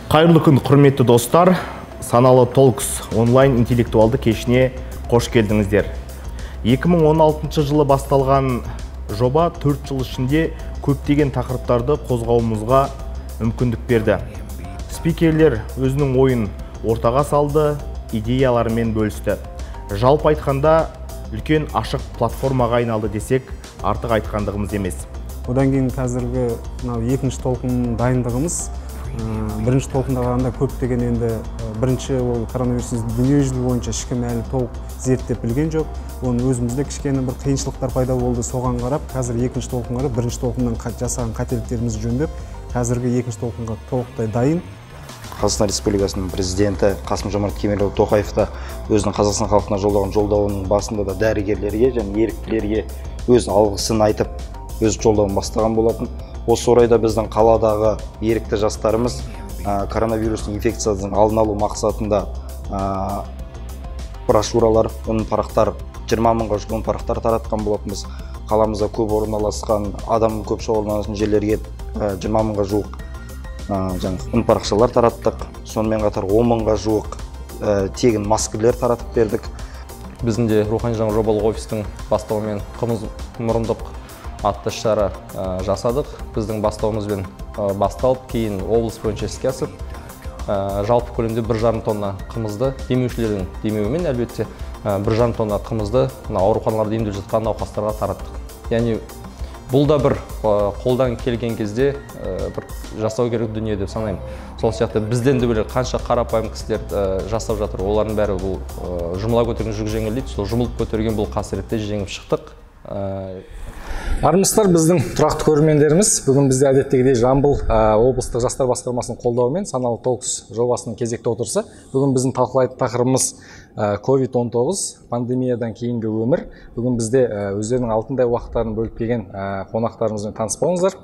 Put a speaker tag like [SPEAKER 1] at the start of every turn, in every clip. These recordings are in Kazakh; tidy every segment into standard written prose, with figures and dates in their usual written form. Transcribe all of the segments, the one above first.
[SPEAKER 1] Қайырлы күн, құрметті достар. Саналы Talks онлайн интеллектуалды кешіне қош келдіңіздер. 2016 жылы басталған жоба 4 жыл ішінде көптеген тақырыптарды қозғауымызға мүмкіндік берді. Спикерлер өзінің ойын ортаға салды, идеяларымен бөлісті. Жалпы айтқанда, үлкен ашық платформаға айналды десек, артық айтқандығымыз емес.
[SPEAKER 2] Одан кейін қазіргі мынау екінші толқын дайындығымыз, бірінші толқында қарағанда көптеген енді бірінші ол коронавирус дүниежүзі бойынша ешкім әлі толық зерттеп білген жоқ. Оның өзімізде кішкене бір қиыншылықтар пайда болды. Соған қарап қазір екінші толқынға қарап бірінші толқыннан жасаған қателіктерімізді жөндеп, қазіргі екінші толқынға толықтай дайын.
[SPEAKER 3] Қазақстан Республикасының президенті Қасым-Жомарт Кемелұлы Тоқаев та өзінің Қазақстан халқына жолдаған жолдауының басында да дәрігерлерге және еріктілерге өз алғысын айтып, өз жолдауын бастаған болатын. Осы орайда біздің қаладағы ерікті жастарымыз коронавирустың инфекциясының алдын алу мақсатында брошюралар, ұн парақтар, 20 мыңға жуық ұн парақтар таратқан болатынбыз. Қаламызда көп орналасқан, адам көп шоғырланатын жерлерге 20 мыңға жуық жаңағы ұн парақшалар тараттық. Сонымен қатар 10 мыңға жуық тегін маскілер таратып бердік.
[SPEAKER 4] Біздің де Рухани жаңғыру жобалық офистің бастауымен қымыз мұрындық атты шара жасадық. Біздің бастауымызбен басталып, кейін облыс бойынша іске асып, жалпы көлемде 1,5 тонна қымызды демеушілердің демеуімен әлбетте 1,5 тонна қымызды ауруханаларда емделіп жатқан науқастарға тараттық. Яғни бұл да бір қолдан келген кезде бір жасау керек дүние деп санаймын. Сол сияқты бізден де бөлек қанша қарапайым кісілер жасап жатыр, олардың бәрі бұл жұмыла көтерген жүк жеңіл дейді. Сол жұмылып көтерген бұл қасіретті жеңіп шықтық.
[SPEAKER 5] Армысыздар, біздің тұрақты көрермендеріміз. Бүгін бізде әдеттегідей Жамбыл облыстық жастар басқармасының қолдауымен Саналы Talks жобасының кезекті отырысы. Бүгін біздің талқылайтын тақырыбымыз COVID-19, пандемиядан кейінгі өмір. Бүгін бізде өздерінің алтындай уақыттарын бөліп келген қонақтарымызбен таныс болыңыздар.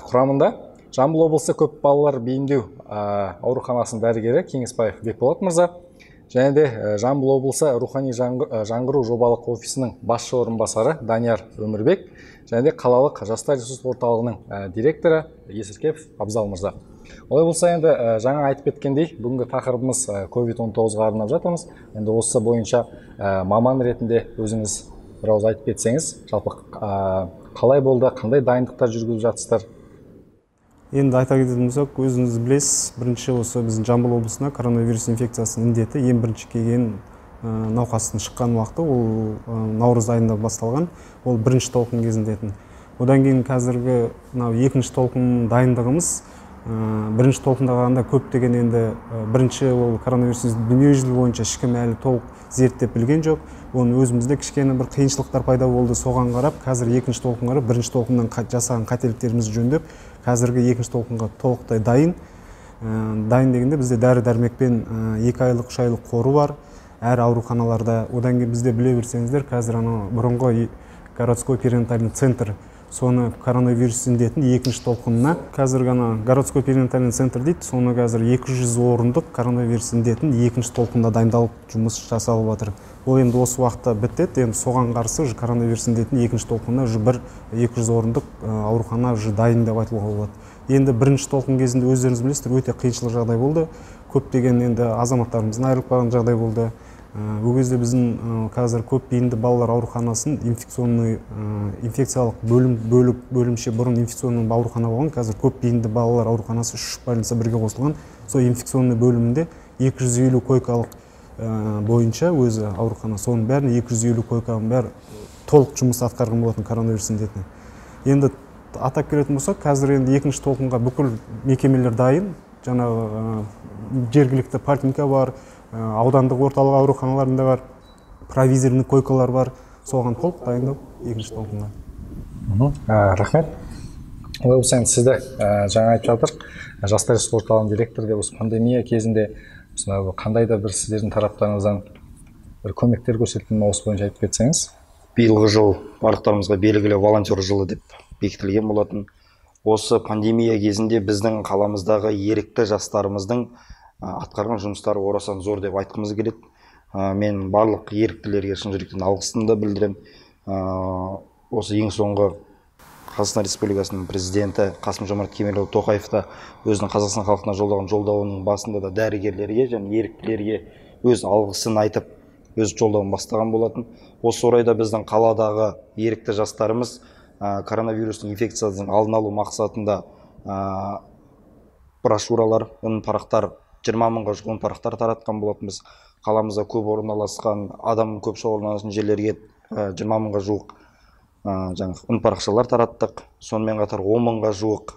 [SPEAKER 5] Құрамында Жамбыл облысы көп балалар бейімдеу ауруханасының дәрігері Кеңесбаев Бекболат мырза, және де Жамбыл облысы Рухани жаңғыру жобалық офисінің басшы орынбасары Данияр Өмірбек, және де қалалық жастар ресурс орталығының директоры Есіркепов Абзал мырза. Олай болса енді жаңа айтып кеткендей, бүгінгі тақырыбымыз COVID-19-ға арнап жатырмыз. Енді осы бойынша маман ретінде өзіңіз бір ауыз айтып кетсеңіз, жалпы қалай болды, қандай дайындықтар жүргізіп жатсыздар?
[SPEAKER 2] Енді айта кететін болсақ, өзіңіз білесіз, бірінші осы біздің Жамбыл облысына коронавирус инфекциясының індеті ең бірінші келген науқастың шыққан уақыты ол наурыз айында басталған, ол бірінші толқын кезінде. Одан кейін қазіргі мынау екінші толқын дайындығымыз, бірінші толқында қарағанда көптеген енді бірінші ол коронавирус дүниежүзі бойынша ешкім әлі толық зерттеп білген жоқ. Оның өзімізде кішкене бір қиыншылықтар пайда болды. Соған қарап қазір екінші толқынға қарап бірінші толқыннан жасаған қателіктерімізді жөндеп, қазіргі екінші толқынға толықтай дайын. Дайын дегенде бізде дәрі-дәрмекпен 2 айлық, 3 айлық қоры бар әр ауруханаларда. Одан кейін бізде біле берсеңіздер, қазір анау бұрынғы городской перинатальный центр, соны коронавирус індетінің екінші толқынына, қазір ғана городской перинатальный центр дейді, соны қазір 200 орындық коронавирус індетінің екінші толқынына дайындалып жұмыс жасалып жатыр. Ол енді осы уақытта бітеді, енді соған қарсы уже коронавирус індетінің екінші толқынына уже бір 200 орындық аурухана уже дайын деп айтуға болады. Енді бірінші толқын кезінде өздеріңіз білесіздер, өте қиыншылық жағдай болды. Көптеген енді азаматтарымыздың айырылып қалған жағдай болды. Ол кезде біздің қазір көп бейінді балалар ауруханасын инфекционный, инфекциялық бөлімше бұрын инфекционный аурухана болған, қазір көп бейінді балалар ауруханасы 3 больница бірге қосылған. Сол инфекционный бөлімінде 250 койкалық бойынша өзі аурухана, соның бәрін 250 койканың бәрі толық жұмыс атқарған болатын коронавирус індетіне. Енді атап келетін болсақ, қазір енді екінші толқынға бүкіл мекемелер дайын. Жаңағы жергілікті поликлиника бар, аудандық орталық ауруханаларында бар, провизорный койкалар бар, соған толық дайындау екінші толқынға.
[SPEAKER 5] Рахмет. Олай болса енді сізді жаңа айтып жатырық, жастар ресурс орталығының директоры деп осы пандемия кезінде қандай да бір сіздердің тараптарыңыздан бір көмектер көрсетілді ме, осы бойынша айтып кетсеңіз?
[SPEAKER 3] Биылғы жыл барлықтарымызға белгілі волонтер жылы деп бекітілген болатын. Осы пандемия кезінде біздің қаламыздағы ерікті жастарымыздың атқарған жұмыстары орасан зор деп айтқымыз келеді. Мен барлық еріктілерге шын жүректен алғысымды білдіремін. Осы ең соңғы Қазақстан Республикасының президенті Қасым-Жомарт Кемелұлы Тоқаев та өзінің Қазақстан халқына жолдаған жолдауының басында да дәрігерлерге және еріктілерге өз алғысын айтып, өз жолдауын бастаған болатын. Осы орайда біздің қаладағы ерікті жастарымыз коронавирустың инфекциясының алдын алу мақсатында брошюралар, үнпарақтар, 20 мыңға жуық үнпарақтар таратқан болатынбыз. Қаламызда көп орналасқан, адам көп шоғырланатын жерлерге 20 мыңға жуық жаңағы үнпарақшалар тараттық. Сонымен қатар 10 мыңға жуық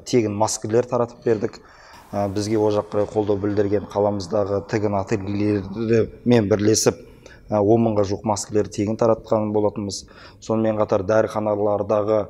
[SPEAKER 3] тегін маскілер таратып бердік. Бізге ол жаққа қолдау білдірген қаламыздағы тігін ательелерімен бірлесіп 10 мыңға жуық маскілер тегін таратқан болатынбыз. Сонымен қатар дәріханалардағы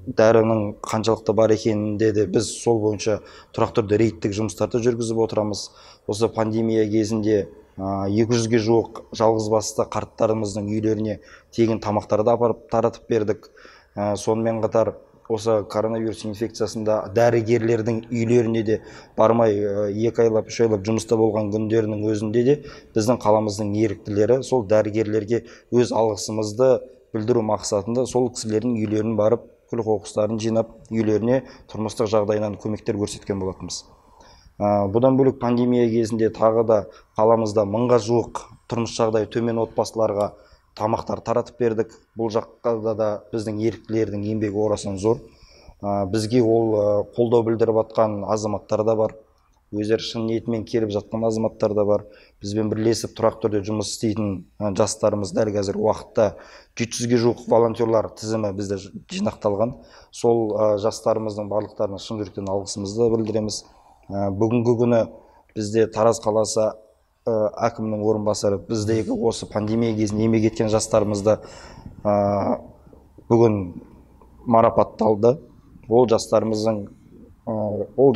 [SPEAKER 3] дәрінің қаншалықты бар екенінде де біз сол бойынша тұрақты түрде рейдтік жұмыстарды жүргізіп отырамыз. Осы пандемия кезінде 200-ге жуық жалғызбасты қарттарымыздың үйлеріне тегін тамақтарды апарып таратып бердік. Сонымен қатар осы коронавирус инфекциясында дәрігерлердің үйлеріне де бармай 2 айлап, 3 айлап жұмыста болған күндерінің өзінде де біздің қаламыздың еріктілері сол дәрігерлерге өз алғысымызды білдіру мақсатында сол кісілердің үйлерін барып, күл қоқыстарын жинап, үйлеріне тұрмыстық жағдайынан көмектер көрсеткен болатынбыз. Бұдан бөлек пандемия кезінде тағы да қаламызда 1000-ға жуық тұрмыс жағдайы төмен отбасыларға тамақтар таратып бердік. Бұл жаққа да біздің еріктілердің еңбегі орасан зор. Бізге ол қолдау білдіріп атқан азаматтар да бар. Өздері шын ниетімен келіп жатқан азаматтар да бар. Бізбен бірлесіп тұрақты түрде жұмыс істейтін жастарымыз дәл қазір уақытта 700-ге жуық волонтерлар тізімі бізде жинақталған. Сол жастарымыздың барлықтарына шын жүректен алғысымызды білдіреміз. Бүгінгі күні бізде Тараз қаласы әкімінің орынбасары біздегі осы пандемия кезінде еңбек еткен жастарымызды бүгін марапатталды. Ол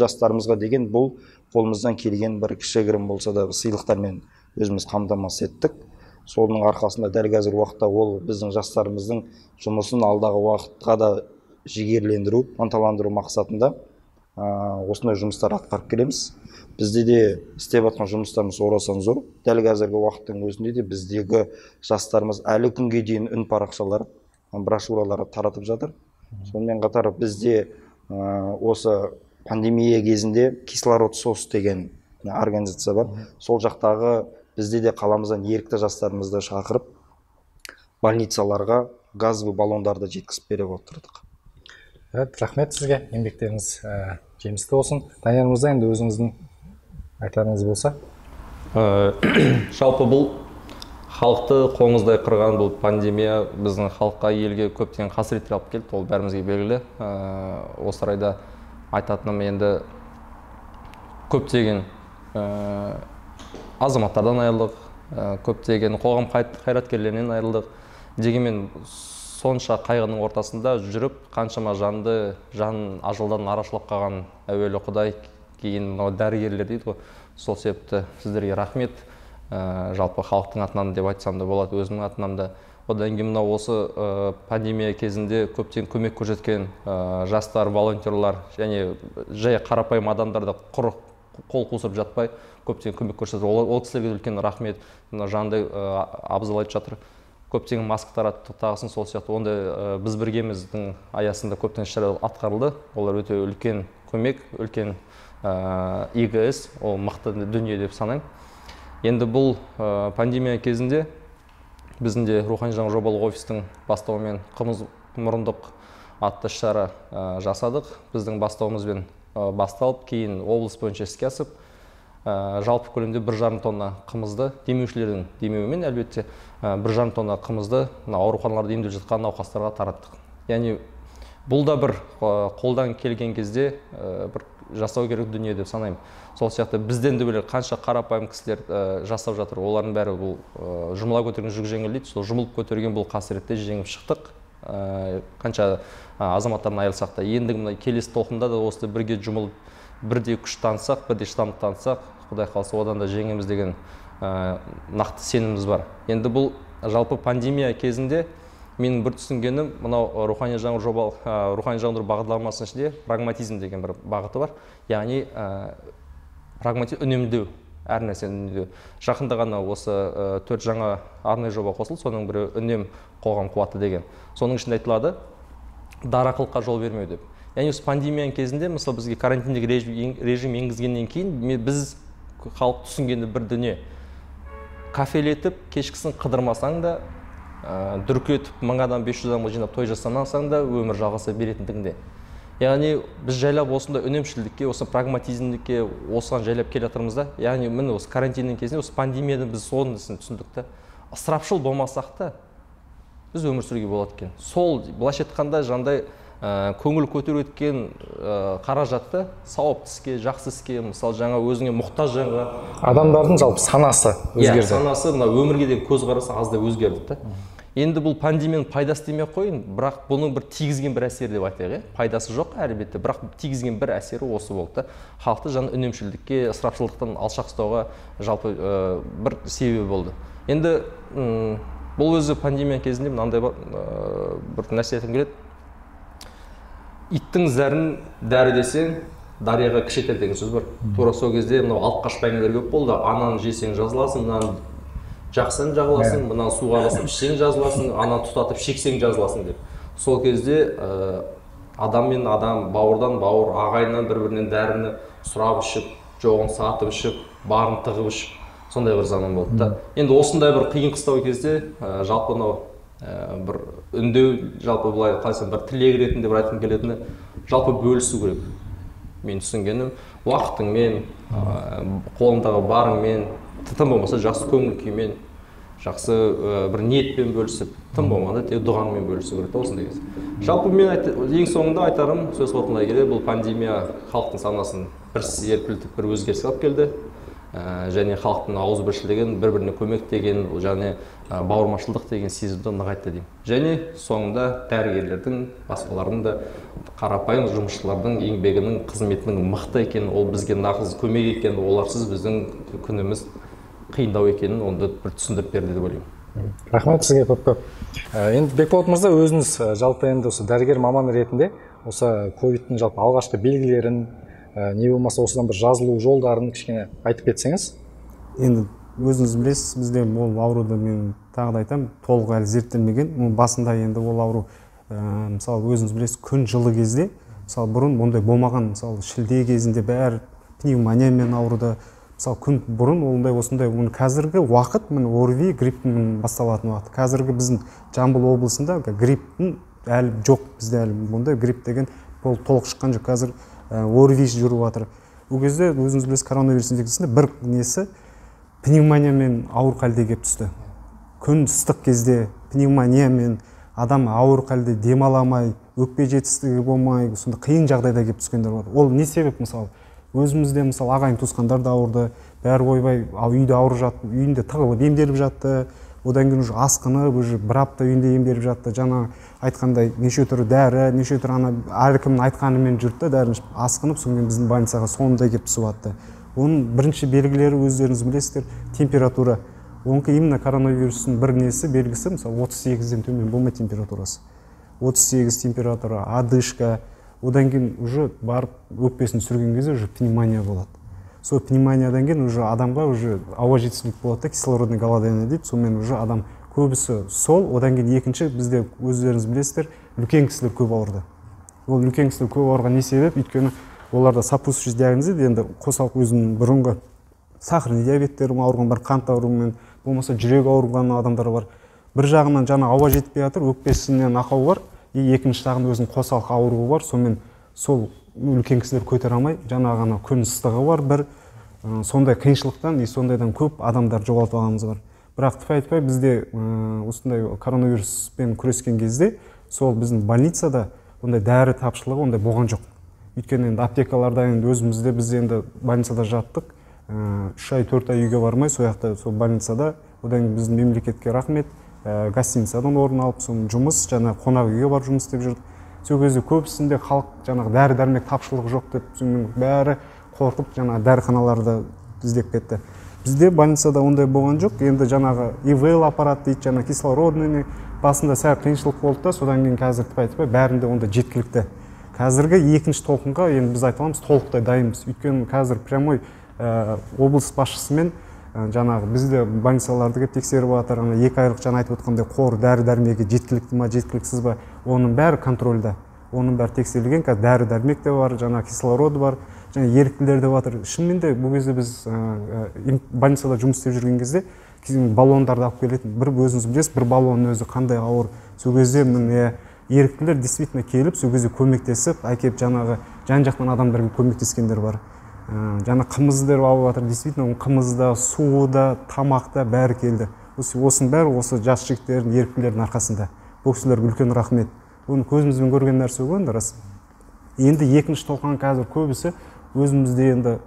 [SPEAKER 3] жастарымызға деген бұл қолымыздан келген бір кішігірім болса да сыйлықтармен өзіміз қамтамасыз еттік. Соның арқасында дәл қазіргі уақытта ол біздің жастарымыздың жұмысын алдағы уақытқа да жігерлендіру, ынталандыру мақсатында осындай жұмыстар атқарып келеміз. Бізде де істеп жатқан жұмыстарымыз орасан зор. Дәл қазіргі уақыттың өзінде де біздегі жастарымыз әлі күнге дейін үнпарақшалар, брошюралар таратып жатыр. Сонымен қатар бізде осы пандемия кезінде кислород сос деген организация бар. Сол жақтағы бізде де қаламыздан ерікті жастарымызды шақырып, больницаларға газовый баллондарды жеткізіп беріп отырдық.
[SPEAKER 5] Рахмет сізге, еңбектеріңіз жемісті болсын. Данияр мырза, енді өзіңіздің айтарыңыз болса.
[SPEAKER 4] Жалпы бұл халықты қоңыздай қырған бұл пандемия біздің халыққа, елге көптеген қасіреттер алып келді, ол бәрімізге белгілі. Осы орайда айтатыным, енді көптеген азаматтардан айырылдық, көптеген қоғам қайраткерлерінен айырылдық. Дегенмен сонша қайғының ортасында жүріп, қаншама жанды жан ажалдан арашалап қалған әуелі Құдай, кейін мынау дәрігерлер дейді ғой. Сол себепті сіздерге рахмет. Жалпы халықтың атынан деп айтсам да болады, өзімнің атынан да. Одан кейін мынау осы пандемия кезінде көптеген көмек көрсеткен жастар, волонтерлар және жай қарапайым адамдар да құр қол қусырып жатпай көптеген көмек көрсетті. Ол кісілерге үлкен рахмет. Мына жанды Абзал айтып жатыр, көптеген маска тараттық тағысын, сол сияқты ондай біз біргеміздің аясында көптеген іс-шаралар атқарылды. Олар өте үлкен көмек, үлкен игі іс, ол мықты дүние деп санаймын. Енді бұл пандемия кезінде біздің де Рухани жаңғыру жобалық офистің бастауымен Қымыз мұрындық атты іс-шара жасадық. Біздің бастауымызбен басталып, кейін облыс бойынша іске асып, жалпы көлемде 1,5 тонна қымызды демеушілердің демеуімен әлбетте 1,5 тонна қымызды ауруханаларда емделіп жатқан науқастарға тараттық. Яғни бұл да бір қолдан келген кезде бір жасау керек дүние деп санаймын. Сол сияқты бізден де бөлек қанша қарапайым кісілер жасап жатыр, олардың бәрі бұл жұмыла көтерген жүк жеңіл дейді. Сол жұмылып көтерген бұл қасіретті жеңіп шықтық. Қанша азаматтардан айырылсақ та, ендігі мына келесі толқында да осы бірге жұмылып, бірдей күш танысақ, бірдей шыдамдық танысақ, Құдай қаласа одан да жеңеміз деген нақты сеніміміз бар. Енді бұл жалпы пандемия кезінде менің бір түсінгенім, мынау рухани жаңғыру рухани жаңғыру бағдарламасының ішінде прагматизм деген бір бағыты бар. Яғни прагматизм, үнемдеу. Әр нәрсені үнемдеу. Жақында ғана осы 4 жаңа арнайы жоба қосылды, соның бірі үнем қоғам қуаты деген. Соның ішінде айтылады дарақылыққа жол бермеу деп. Яғни осы пандемияның кезінде, мысалы, бізге карантиндік режим енгізгеннен кейін біз халық түсінгенді бір дүние. Кафелетіп, кешкісін қыдырмасаң да, дүркіретіп 1000 адам, 500 адамға жинап той жасамасаң да, өмір жалғаса беретіндігінде. Яғни біз жайлап осындай үнемшілдікке, осы прагматизмдікке, осыған жайлап келе жатырмыз да. Яғни міне осы карантиннің кезінде, осы пандемиядан біз сонысын түсіндік та. Ысырапшыл болмасақ та біз өмір сүруге болады екен. Сол былайша айтқанда жаңағыдай көңіл көтеру еткен қаражатты сауапты іске, жақсы іске, мысалы жаңа өзіңе мұқтаж жанға.
[SPEAKER 5] Адамдардың жалпы санасы өзгерді.
[SPEAKER 4] Санасы, мына өмірге деген көзқарасы аздай өзгерді да. Енді бұл пандемияның пайдасы демей ақ қояйын, бірақ бұның бір тигізген бір әсері деп айтайық, пайдасы жоқ әлбетте, бірақ тигізген бір әсері осы болды да. Халықты жаңа үнемшілдікке, ысырапшылдықтан алшақ ұстауға жалпы бір себебі болды. Енді бұл өзі пандемия кезінде мынандай бір нәрсе айтқым келеді. Иттің зәрін дәрі десең, дарияға кіш етер деген сөз бар. Тура сол кезде мынау алып қашпа әңгімелер көп болды. Ананы жесең жазыласың, мынаны жақсаң жағыласың, мынаны суға араласып ішсең жазыласың, ананы тұтатып шексең жазыласың деп. Сол кезде адам мен адам, бауырдан бауыр, ағайыннан бір-бірінен дәріні сұрап ішіп, жоғын сатып ішіп, барын тығып ішіп, сондай бір заман болды да. Енді осындай бір қиын қыстау кезде жалпы мынау бір үндеу, жалпы былай қалайсам бір тілек ретінде бір айтқым келетіні, жалпы бөлісу керек. Мен түсінгенім, уақытыңмен, қолыңдағы барыңмен, тым болмаса жақсы көңіл күймен, жақсы бір ниетпен бөлісіп, тым болмағанда тек дұғаңмен бөлісу керек осындай кезде. Жалпы мен ең соңында айтарым, сөз қорытындылай келе, бұл пандемия халықтың санасын бір серпілтіп, бір өзгеріс алып келді. Және халықтың ауызбіршілігін, бір-біріне көмек деген, және бауырмашылдық деген сезімді нығайтты деймін. Және соңында дәрігерлердің, басқалардың да, қарапайым жұмысшылардың еңбегінің, қызметінің мықты екенін, ол бізге нағыз көмек екенін, оларсыз біздің күніміз қиындау екенін онда бір түсіндіріп берді деп ойлаймын.
[SPEAKER 5] Рахмет сізге көп-көп. Енді Бекболат мырза, өзіңіз жалпы енді осы дәрігер маман ретінде осы ковидтің жалпы алғашқы белгілерін, не болмаса осыдан бір жазылу жолдарын кішкене айтып кетсеңіз.
[SPEAKER 2] Енді өзіңіз білесіз, бізде ол ауруды мен тағы да айтамын, толық әлі зерттелмеген. Оның басында енді ол ауру, мысалы өзіңіз білесіз, күн жылы кезде, мысалы бұрын ондай болмаған, мысалы шілде кезінде бәрі пневмониямен ауырды. Мысалы күн бұрын ондай осындай, оны қазіргі уақыт міне ОРВИ грипптің басталатын уақыт. Қазіргі біздің Жамбыл облысында грипптің әлі жоқ, бізде әлі ондай грипп деген ол толық шыққан жоқ. Қазір ОРВИ жүріп жатыр. Ол кезде өзіңіз білесіз, коронавирус инфекциясында бір несі пневмониямен ауыр халде келіп түсті. Күн ыстық кезде пневмониямен адам ауыр халде демала алмай, өкпе жетістігі болмай, сондай қиын жағдайда келіп түскендер бар. Ол не себеп мысалы? Өзімізде мысалы ағайын туысқандар да ауырды, бәрі ойбай, үйде ауырып жатты, үйінде тығылып емделіп жатты. Одан кейін уже асқынып, уже бір апта үйінде емделіп жатты. Жаңа айтқандай неше түрлі дәрі, неше түрлі ана әркімнің айтқанымен жүрді, дәріні асқынып, содан кейін біздің больницаға соңында келіп түсіп атты. Оның бірінші белгілері өздеріңіз білесіздер, температура. Оныкі именно коронавирустың бір несі белгісі, мысалы 38-ден төмен болмай температурасы. 38 температура, одышка, одан кейін уже барып өкпесін сүрген кезде уже пневмония болады. Сол пневмониядан кейін уже адамға уже ауа жетіспеушілік болады да, кислородный голодание дейді. Сонымен уже адам көбісі сол. Одан кейін екінші бізде өздеріңіз білесіздер, үлкен кісілер көп ауырды. Ол үлкен кісілер көп ауырған не себеп? Өйткені оларда сопутствующий диагноз дейді, енді қосалқы өзінің бұрынғы сахарный диабеттері ауырған бар, қант ауруымен, болмаса жүрек ауырған адамдар бар. Бір жағынан жаңа ауа жетпей жатыр, өкпесінен ақау бар, и екінші жағынан өзінің қосалқы ауруы бар. Сонымен сол үлкен кісілер көтере алмай, жаңағы ана күн ыстығы бар бір, сондай қиыншылықтан и сондайдан көп адамдар жоғалтып алғанымыз бар. Бірақ тфәй-тфәй бізде осындай коронавируспен күрескен кезде сол біздің больницада ондай дәрі тапшылығы ондай болған жоқ. Өйткені енді аптекаларда енді өзімізде біз енді больницада жаттық, 3 ай 4 ай үйге бармай сол жақта сол больницада. Одан кейін біздің мемлекетке рахмет, гостиницадан орын алып, соны жұмыс, жаңа қонақ үйге барып жұмыс істеп жүрдік. Сол кезде көбісінде халық жаңағы дәрі-дәрмек тапшылығы жоқ деп, соның бәрі қорқып жаңағы дәріханаларды іздеп кетті. Бізде больницада ондай болған жоқ. Енді жаңағы ИВЛ аппарат дейді, жаңа кислородный, басында сәл қиыншылық болды да, содан кейін қазір тіпай-тіпай бәрінде онда жеткілікті. Қазіргі екінші толқынға енді біз айта аламыз толықтай дайынбыз. Өйткені қазір прямой Облыс басшысымен жаңағы бізде больницаларды келіп тексеріп жатыр. Ана 2 айлық жаңа айтып отқандай қор дәрі-дәрмегі жеткілікті ма, жеткіліксіз ба, оның бәрі контрольда, оның бәрі тексерілген. Қазір дәрі-дәрмек те бар, жаңа кислород бар, және еріктілер де бар. Шынымен де бұл кезде біз больницада жұмыс істеп жүрген кезде баллондарды алып келетін, бір өзіңіз білесіз, бір баллонның өзі қандай ауыр. Сол кезде міне еріктілер действительно келіп, сол кезде көмектесіп, әкеп жаңағы жан-жақтан адамдарға көмектескендер бар. Жаңа қымыздар алып жатыр, действительно қымыз да, суы да, тамақ та бәрі келді. Осының бәрі осы жас жігіттердің, еріктілердің арқасында. Бұл кісілерге үлкен рахмет. Оны көзімізбен көрген нәрсе ғой енді, рас. Енді екінші толқын қазір көбісі өзімізде енді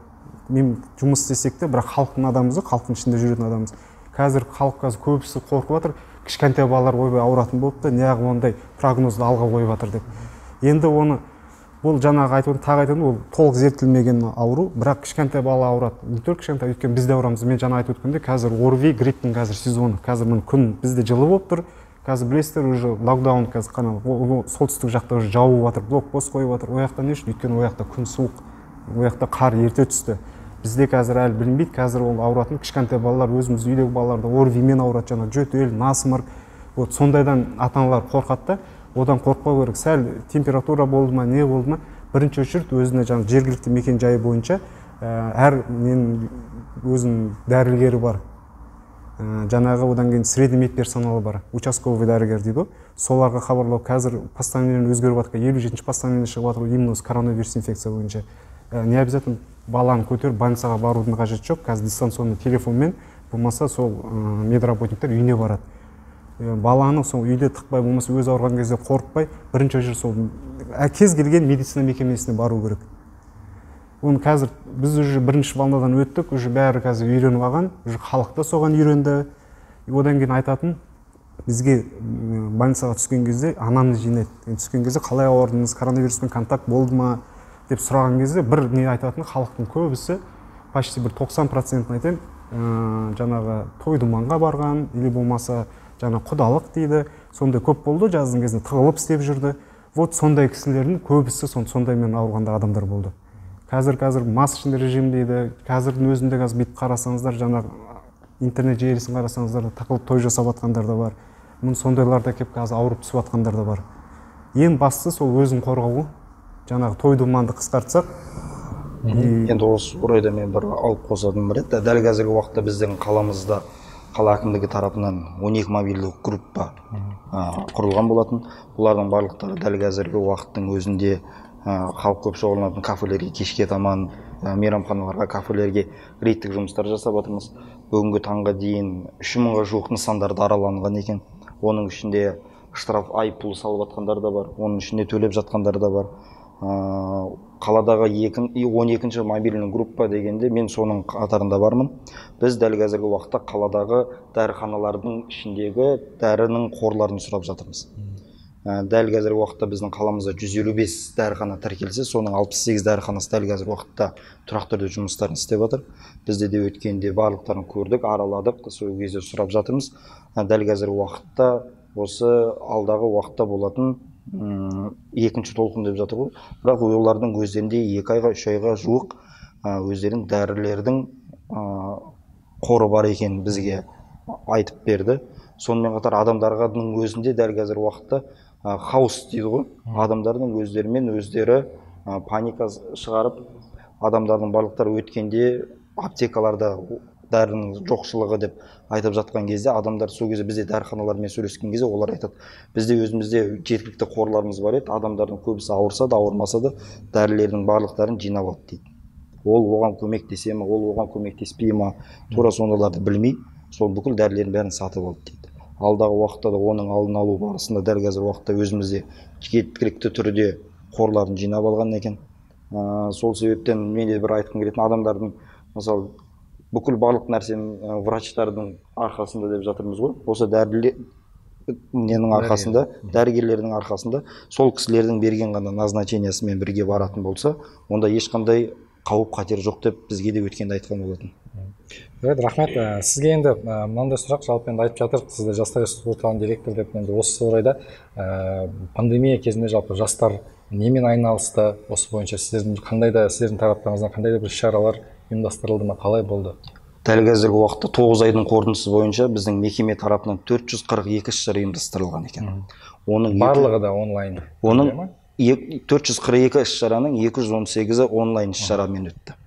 [SPEAKER 2] мен жұмыс істесек те, бірақ халықтың адамымыз ғой, халықтың ішінде жүретін адамымыз. Қазір халық қазір көбісі қорқып жатыр, кішкентай балалар ойбай ауыратын болыпты, неғып ондай прогнозды алға қойып жатыр деп. Енді оны бұл жаңағы айтып, тағы айтып, ол толық зерттелмеген ауру, бірақ кішкентай бала ауырады. Не только кішкентай, өйткені біз де ауырамыз. Мен жаңа айтып өткендей, қазір ОРВИ, грипптің қазір сезоны. Қазір міне күн бізде жылы болып тұр. Қазір білесіздер, уже локдаун қазір қана солтүстік жақта уже жауып жатыр, блокпост қойып жатыр. Ол жақта не үшін? Өйткені ол жақта күн суық, ол жақта қар ерте түсті. Бізде қазір әлі білінбейді, қазір ол ауыратын кішкентай балалар, өзіміз үйдегі балалар да ОРВИ-мен ауырады, жаңа жөтел, насморк. Вот сондайдан ата-аналар қорқады да, одан қорықпау керек. Сәл температура болды ма, не болды ма, бірінші очередь өзіне жаңа жергілікті мекен жайы бойынша әр ненің өзінің дәрігері бар. Жаңағы одан кейін средний медперсоналы бар, участковый дәрігер дейді ғой, соларға хабарлау. Қазір постановление өзгеріп жатыр, 57-ші постановление шығып жатыр именно осы коронавирус инфекция бойынша. Не обязательно баланы көтеріп больницаға барудың қажеті жоқ, қазір дистанционный телефонмен болмаса сол медработниктер үйіне барады. Баланы сол үйде тықпай, болмаса өзі ауырған кезде қорықпай, бірінші очередь сол кез келген медицина мекемесіне бару керек. Оны қазір біз уже бірінші волнадан өттік, уже бәрі қазір үйреніп алған, уже халық та соған үйренді. Одан кейін айтатын, бізге больницаға түскен кезде анамнез жинайды. Түскен кезде қалай ауырдыңыз, коронавируспен контакт болды ма деп сұраған кезде бір не айтатын, халықтың көбісі, почти бір 90% айтайын, жаңағы той думанға барған, или болмаса жаңа құдалық дейді, сондай көп болды, жаздың кезінде тығылып істеп жүрді. Вот сондай кісілердің көбісі сондаймен ауырғанда адамдар болды. Қазір масочный режим дейді, қазірдің өзінде қазір бүйтіп қарасаңыздар, жаңағы интернет желісін қарасаңыздар, тақылып той жасап жатқандар да бар. Мұны сондайлар да келіп қазір ауырып түсіп жатқандар да бар. Ең бастысы сол өзін қорғау, жаңағы той думанды қысқартсақ.
[SPEAKER 3] Енді осы орайда мен бір алып қосатыным бар еді. Дәл қазіргі уақытта біздің қаламызда қала әкімдігі тарапынан 12 мобильді группа құрылған болатын. Бұлардың барлықтары дәл қазіргі уақыттың өзінде халық көп шоғырланатын кафелерге, кешке таман мейрамханаларға, кафелерге рейдтік жұмыстар жасап жатырмыз. Бүгінгі таңға дейін 3000-ға жуық нысандарды араланған екен. Оның ішінде штраф айыппұл салып жатқандар да бар, оның ішінде төлеп жатқандар да бар. Қаладағы 12-ші мобильный группа дегенде мен соның қатарында бармын. Біз дәл қазіргі уақытта қаладағы дәріханалардың ішіндегі дәрінің қорларын сұрап жатырмыз. Дәл қазіргі уақытта біздің қаламызда 155 дәріхана тіркелсе, соның 68 дәріханасы дәл қазіргі уақытта тұрақты түрде жұмыстарын істеп жатыр. Бізде де өткенде барлықтарын көрдік, араладық, сол кезде сұрап жатырмыз. Дәл қазіргі уақытта осы алдағы уақытта болатын екінші толқын деп жатыр ғой. Бірақ олардың өздерінде 2 айға, 3 айға жуық өздерінің дәрілердің қоры бар екенін бізге айтып берді. Сонымен қатар адамдардың өзінде дәл қазіргі уақытта хаос дейді ғой. Адамдардың өздерімен өздері паника шығарып, адамдардың барлықтары өткенде аптекаларда дәрінің жоқшылығы деп айтып жатқан кезде, адамдар сол кезде бізде дәріханалармен сөйлескен кезде олар айтады, бізде өзімізде жеткілікті қорларымыз бар еді, адамдардың көбісі ауырса да ауырмаса да дәрілердің барлықтарын жинап алды дейді. Ол оған көмектесе ме, ол оған көмектеспей ма, тура сондайларды білмей, сол бүкіл дәрілердің бәрін сатып алды дейді. Алдағы уақытта да оның алдын алу барысында дәл қазіргі уақытта өзімізде жеткілікті түрде қорларын жинап алған екен. Сол себептен мен де бір айтқым келетін, адамдардың мысалы бүкіл барлық нәрсенің врачтардың арқасында деп жатырмыз ғой, осы ненің арқасында, дәрігерлердің арқасында, сол кісілердің берген ғана назначениясымен бірге баратын болса, онда ешқандай қауіп қатер жоқ деп бізге де өткенде айтқан болатын.
[SPEAKER 5] Рахмет. Сізге енді мынандай сұрақ, жалпы енді айтып жатыр, сізді жастар ресурс орталығының директоры деп, енді осы орайда пандемия кезінде жалпы жастар немен айналысты, осы бойынша сіздердің қандай да, сіздердің тараптарыңыздан қандай да бір шаралар ұйымдастырылды ма, қалай болды?
[SPEAKER 3] Дәл қазіргі уақытта 9 айдың қорытындысы бойынша біздің мекеме тарапынан 442 іс-шара ұйымдастырылған екен. Оның
[SPEAKER 5] барлығы да онлайн.
[SPEAKER 3] Оның 442 іс-шараның 218-і онлайн іс-шарамен өтті.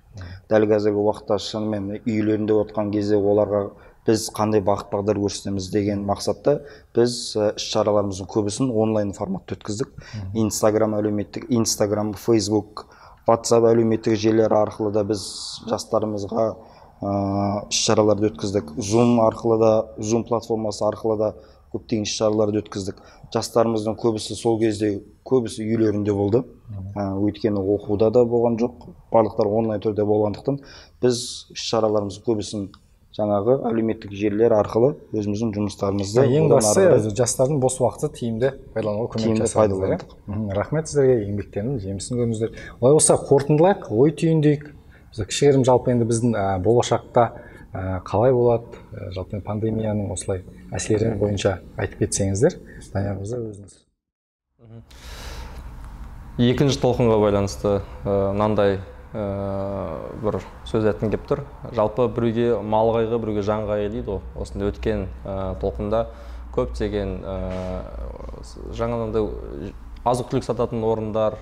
[SPEAKER 3] Дәл қазіргі уақытта шынымен үйлерінде отқан кезде оларға біз қандай бағыт бағдар көрсетеміз деген мақсатта біз іс-шараларымыздың көбісін онлайн форматта өткіздік. Инстаграм әлеуметтік, Инстаграм, Фейсбук, WhatsApp әлеуметтік желілер арқылы да біз жастарымызға іс-шараларды өткіздік. Zoom арқылы да, Zoom платформасы арқылы да көптеген іс-шараларды өткіздік. Жастарымыздың көбісі сол кезде көбісі үйлерінде болды. Өйткені оқуда да болған жоқ, барлықтары онлайн түрде болғандықтан біз іс-шараларымыздың көбісін жаңағы әлеуметтік желілер арқылы өзіміздің жұмыстарымызды
[SPEAKER 5] ең бастысы жастардың бос уақыты тиімді пайдалануға көмек жасадыңыздар. Рахмет сіздерге, еңбектерінің жемісін көрдіңіздер. Олай болса қорытындылайық, ой түйіндейік. Кішігірім жалпы енді біздің болашақта қалай болады, жалпы пандемияның осылай әсері бойынша айтып кетсеңіздер, Данияр мырза өзіңіз.
[SPEAKER 4] Екінші толқынға байланысты мынандай бір сөз айтқым келіп тұр. Жалпы біреуге мал қайғы, біреуге жан қайғы дейді ғой. Осындай өткен толқында көптеген жаңағындай азық-түлік сататын орындар,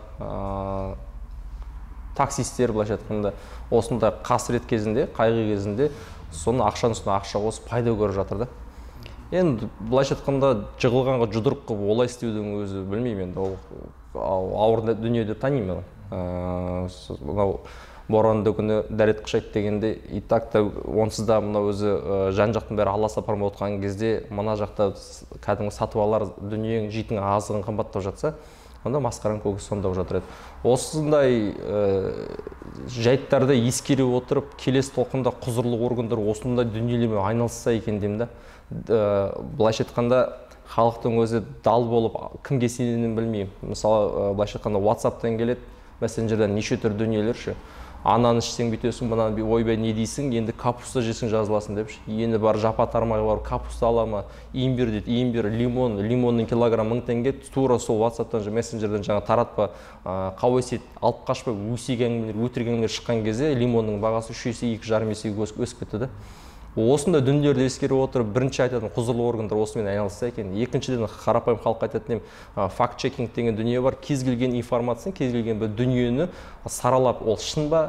[SPEAKER 4] таксистер былайша айтқанда осындай қасірет кезінде, қайғы кезінде соны ақшаның үстіне ақша қосып пайда көріп жатыр да. Енді былайша айтқанда жығылғанға жұдырық қылып олай істеудің өзі білмеймін енді, ол ауыр дүние деп танимын. Мынау боранды күні дәрет қышайды дегенде, и так та онсыз да мынау өзі жан-жақтың бәрі аласа апармай отқан кезде мына жақта кәдімгі сатып алар дүниең жейтін азығың қымбаттап жатса, онда масқараның көгі сонда болып жатыр еді. Осындай жайттарды ескере отырып, келесі толқында құзырлы органдар осындай дүниелермен айналысса екен деймін да. Былайша айтқанда халықтың өзі дал болып кімге сенетінін білмеймін. Мысалы, былайша айтқанда WhatsApp-тан келеді, мессенджерден неше түрлі дүниелер ше. Ананы ішсең бүйтесің, мынаны ойбай не дейсің, енді капуста жесең жазыласың деп ше. Енді бар жапа тармағы бар, капуста ала ма, имбир дейді, имбир, лимон, лимонның килограмм 1000 теңге, тура сол WhatsApp-тан, мессенджерден жаңа таратпа, қауесет алып қашпа, өсек әңгімелер, өтірік әңгімелер шыққан кезде лимонның бағасы 3 есе, 2,5 есе өсіп кетті да. Осындай дүниелерді ескере отырып, бірінші айтатын құзырлы органдар осымен айналысса екен. Екіншіден, қарапайым халыққа айтатын едім, факт-чекинг деген дүние бар. Кез келген информацияны, кез келген бір дүниені саралап, ол шын ба,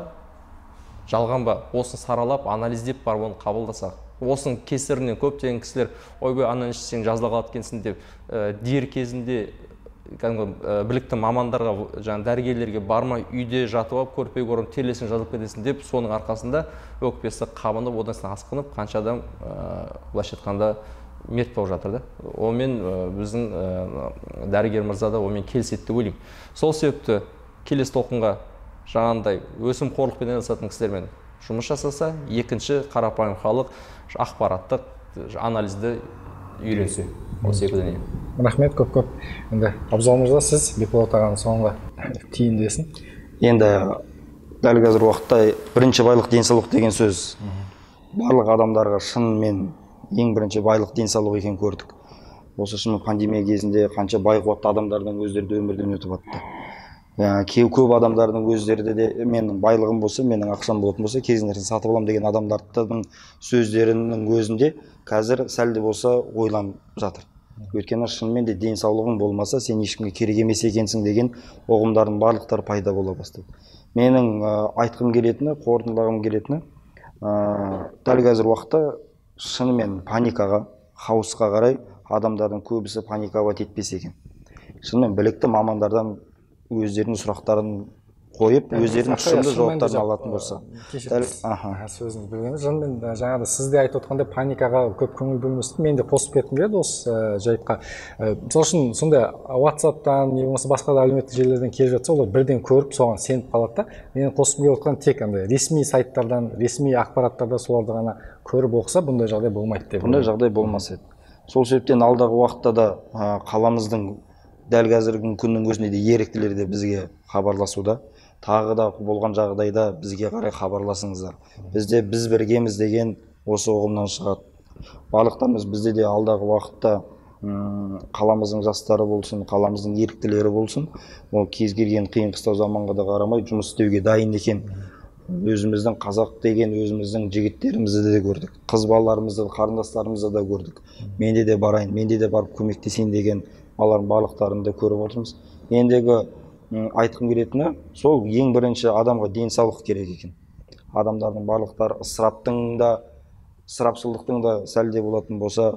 [SPEAKER 4] жалған ба, осыны саралап, анализдеп барып оны қабылдасақ. Осының кесірінен көптеген кісілер ойбай ананы ішсең жазыла қалады екенсің деп дер кезінде кәдімгі білікті мамандарға, жаңа дәрігерлерге бармай үйде жатып алып көрпеге оранып терлесең жазылып кетесің деп, соның арқасында өкпесі қабынып, одан соң асқынып, қанша адам былайша айтқанда мерт болып жатыр да. Онымен біздің дәрігер мырза да онымен келіседі деп ойлаймын. Сол себепті келесі толқынға жаңағындай өсімқорлықпен айналысатын кісілермен жұмыс жасаса, екінші қарапайым халық ақпараттық анализді үйренсе. Осы екі дүние.
[SPEAKER 5] Рахмет көп-көп. Енді Абзал мырза, сіз Бекболат ағаның соңғы түйіндесін.
[SPEAKER 3] Енді дәл қазір уақытта бірінші байлық денсаулық деген сөз барлық адамдарға шынымен ең бірінші байлық денсаулық екенін көрдік. Осы шын пандемия кезінде қанша бай қуатты адамдардың өздері де өмірден өтіп атты. Көп адамдардың өздері де менің байлығым болса, менің ақшам болатын болса, кез келген нәрсені сатып аламын деген адамдардың сөздерінің өзінде қазір сәл де болса ойланып жатыр. Өйткені шынымен де денсаулығың болмаса, сен ешкімге керек емес екенсің деген ұғымдардың барлықтары пайда бола бастады. Менің айтқым келетіні, қорытындылағым келетіні, дәл қазір уақытта шынымен паникаға, хаосқа қарай адамдардың көбісі паниковать етпесе екен. Шынымен білікті мамандардан өздерінің сұрақтарын қойып, өздерінің тұшымды жауаптарын алатын болса.
[SPEAKER 5] Сөзіңіз бөлгенде, шынымен жаңағыда сіз де айтып отқандай паникаға көп көңіл бөлместік, мен де қосып кеткім келеді осы жайтқа. Мысалы үшін сондай WhatsApp-тан не болмаса басқа да әлеуметтік желілерден келіп жатса, олар бірден көріп соған сеніп қалады да. Менің қосқым келіп отқан тек андай ресми сайттардан, ресми ақпараттарда соларды ғана көріп оқыса, бұндай жағдай болмайды деп.
[SPEAKER 3] Бұндай жағдай болмас еді. Сол себептен алдағы уақытта да қаламыздың дәл қазіргі күннің өзінде де еріктілер де бізге хабарласуда. Тағы да болған жағдайда бізге қарай хабарласыңыздар. Бізде біз біргеміз деген осы ұғымнан шығады. Барлықтарымыз бізде де алдағы уақытта қаламыздың жастары болсын, қаламыздың еріктілері болсын, ол кез келген қиын қыстау заманға да қарамай жұмыс істеуге дайын екен. Өзіміздің қазақ деген өзіміздің жігіттерімізді де көрдік, қыз балаларымызды, қарындастарымызды да көрдік. Менде де барайын, менде де барып көмектесейін деген балалардың барлықтарын да көріп отырмыз. Ендігі айтқым келетіні сол, ең бірінші адамға денсаулық керек екен. Адамдардың барлықтары ысыраптың да, ысырапшылдықтың да сәл де болатын болса,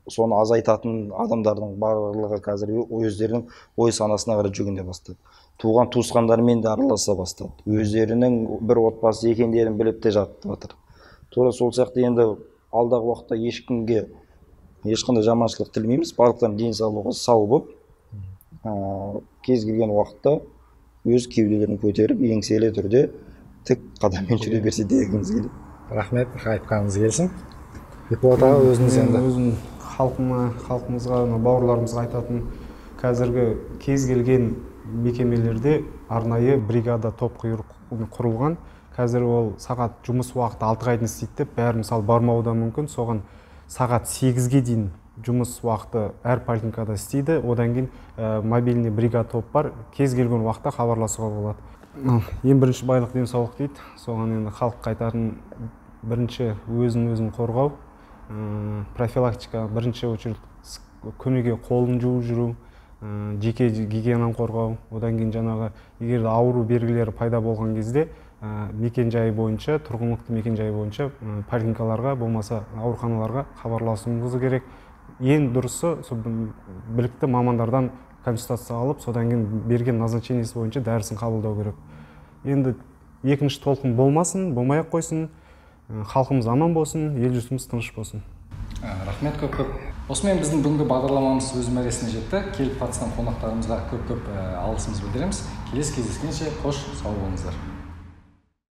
[SPEAKER 3] соны азайтатын адамдардың барлығы қазір өздерінің ой санасына қарай жүгіне бастады. Туған туысқандарымен де араласа бастады. Өздерінің бір отбасы екендерін біліп те жатып жатыр. Тура сол сияқты енді алдағы уақытта ешкімге ешқандай жаманшылық тілемейміз. Барлықтарының денсаулығы сау болып, кез келген уақытта өз кеуделерін көтеріп, еңселі түрде тік қадаммен жүре берсе дегіміз келеді.
[SPEAKER 5] Рахмет, айтқаныңыз келсін. Бекболат аға, өзіңіз енді.
[SPEAKER 2] Өзім халқыма, халқымызға, бауырларымызға айтатын, қазіргі кез келген мекемелерде арнайы бригада топ құрылған. Қазір ол сағат жұмыс уақыты 6-ға дейін істейді деп, бәрі мысалы бармауы да мүмкін. Соған сағат 8-ге дейін жұмыс уақыты әр поликлиникада істейді. Одан кейін мобильный бригада топ бар, кез келген уақытта хабарласуға болады. Ең бірінші байлық денсаулық дейді. Соған енді халыққа айтатын бірінші өзін-өзін қорғау, профилактика, бірінші очередь күніге қолын жуып жүру, жеке гигиенаны қорғау. Одан кейін жаңағы егер ауру белгілері пайда болған кезде мекен-жайы бойынша, тұрғылықты мекен-жайы бойынша поликлиникаларға, болмаса ауруханаларға хабарласуымыз керек. Ең дұрысы сол білікті мамандардан консультация алып, содан кейін берген назначениесі бойынша дәрісін қабылдау керек. Енді екінші толқын болмасын, болмай-ақ қойсын, халқымыз аман болсын, ел жұртымыз тыныш болсын.
[SPEAKER 5] Рахмет көп-көп. Осымен біздің бүгінгі бағдарламамыз өз мәресіне жетті. Келіп қатысқан қонақтарымызға көп-көп алғысымызды білдіреміз. Келесі кездескенше қош, сау болыңыздар.